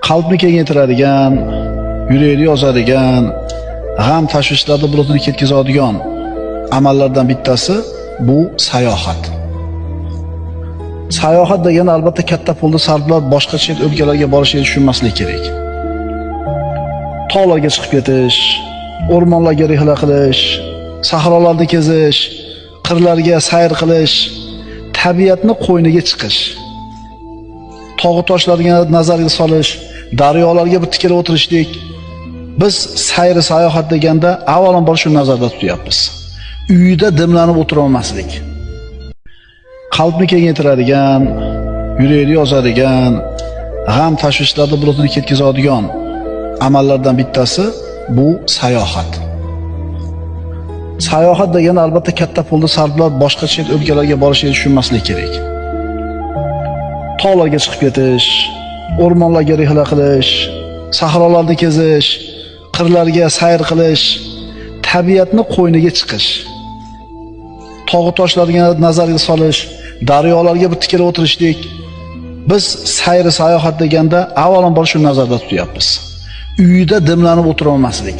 Qalbni kengaytiradigan, yurakni yozadigan, g'am tashvishlarni bulutini ketkazadigan amallardan bittasi bu sayohat. Sayohat degani albatta katta pulni sarflab boshqa chet o'lkalarga borishni tushunmaslik kerak. Tog'larga chiqib ketish, o'rmonlarga rihla qilish, sahrolarni kezish, qirlarga sayr qilish, tabiatni qo'yniga chiqish, tog' toshlarga nazarga solish, daryolarga bir tikilib o'tirishlik. Biz sayr sayohat deganda avvalambor shuni nazarda tutyapmiz. Uyda dimlanib o'tira olmaslik. Qalbni kengaytiradigan, yurakni yozadigan, g'am tashvishlarni bulutini ketkazadigan amallardan bittasi bu sayohat. Sayohat degani albatta katta pulni sarflab boshqa chet o'lkalarga borishni tushunmaslik kerak. Tog'larga chiqib ketish, o'rmonlarga rihla qilish, sahrolarni kezish, qirlarga sayr qilish, tabiatni qo'yniga chiqish, tog' toshlarga nazarga solish, daryolarga bir tikilib o'tirishlik. Biz sayr sayohat deganda avvalambor shuni nazarda tutyapmiz. Uyda dimlanib o'tira olmaslik.